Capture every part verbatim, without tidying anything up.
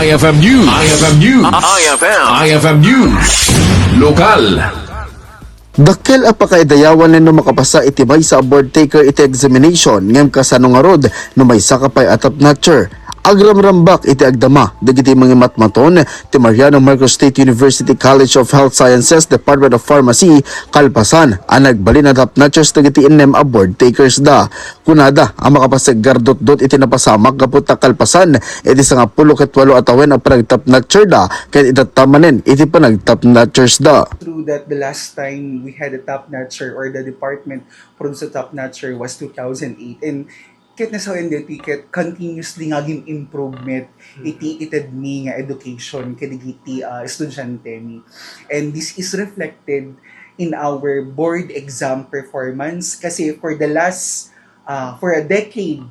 I F M News. I F M News. I F M. I F M News. Lokal. Dakkel a pakaidayawan no makapasa iti maysa a board taker iti examination ngem kasano ngarud no maysa ka pay a top notcher. Agramrambak iti agdama dagiti mangimatmaton ti Mariano Marcos State University College of Health Sciences, Department of Pharmacy, kalpasan a nagbalin a top notchers dagiti innem a board takers da. Kunada a makapaseggar dutdot iti napasamak gapu ta kalpasan iti sangapulo ket walo a tawen a panagtapnatcherda ket itatta manen iti panagtapnatchersda. True that the last time we had a top notcher or the department produced a top notcher was two thousand eight, and ket nasawen daytoy ket continuously nga agim-improvement iti itedmi nga education kadagiti, ah, estudiantemi. And this is reflected in our board exam performance kasi for the last, ah, for a decade,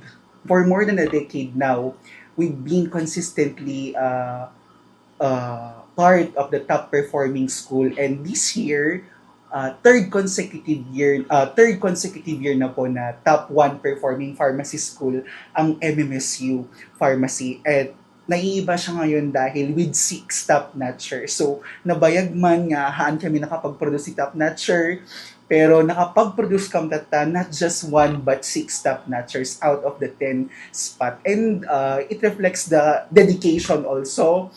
for more than a decade now, we've been consistently, ah, uh, part of the top performing school, and this year, uh, third consecutive year, uh, third consecutive year na po na top one performing pharmacy school ang M M S U Pharmacy, at naiiba siya ngayon dahil with six top notchers. So, nabayag man nga haan kami nakapag-produce ni top notcher, pero nakapag-produce kami tatta not just one but six top notchers out of the ten spot. And, uh, it reflects the dedication also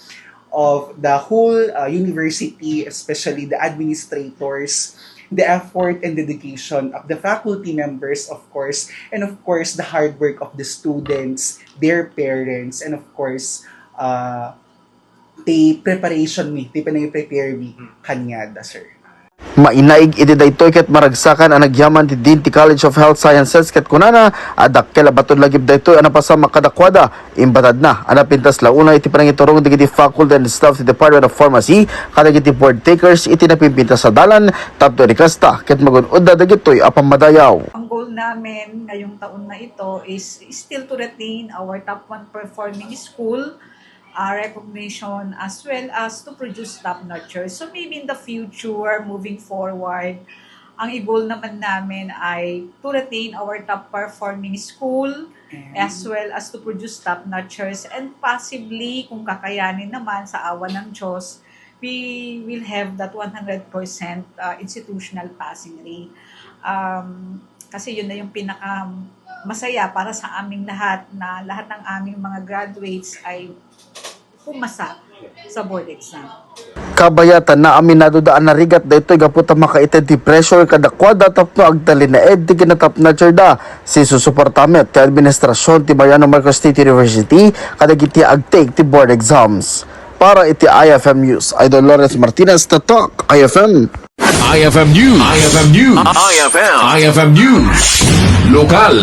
of the whole, uh, university, especially the administrators, the effort and dedication of the faculty members, of course, and of course, the hard work of the students, their parents, and of course, uh, the preparation mi, the prepare mi kaniada, sir. Mainaig iti daytoy ket maragsakan a nagyaman ti Dean ti College of Health Sciences ket kunana a dakkel a baton lagip daytoy a napasamak kadakuada. Imbatadna a napintas la unay iti panangiturong dagiti faculty and staff ti Department of Pharmacy kadagiti board takers iti napimpintas a dalan tapno iti kasta ket magun-odda dagitoy a pammadayaw. Ang goal namin ngayong taon na ito is still to retain our top one performing school, uh, recognition as well as to produce top notchers. So maybe in the future, moving forward, ang i-goal naman namin ay to retain our top performing school as well as to produce top notchers, and possibly, kung kakayanin naman sa awa ng Diyos, we will have that one hundred percent, uh, institutional passing rate. Um, kasi yun na yung pinaka masaya para sa aming lahat, na lahat ng aming mga graduates ay pumasa sa board exam. Kabayatan, naaminado da a narigat daytoy gapu ta makaited ti pressure kadakuada tapno agtalinaed ti kinatapnatcher da. Sisusuporta met ti administrasyon ti Mariano Marcos State University kadagiti agtake ti board exams. Para iti I F M News, Idol Lawrence Martinez, Tatak, I F M. I F M News. I F M News. I F M. I F M News. Lokal.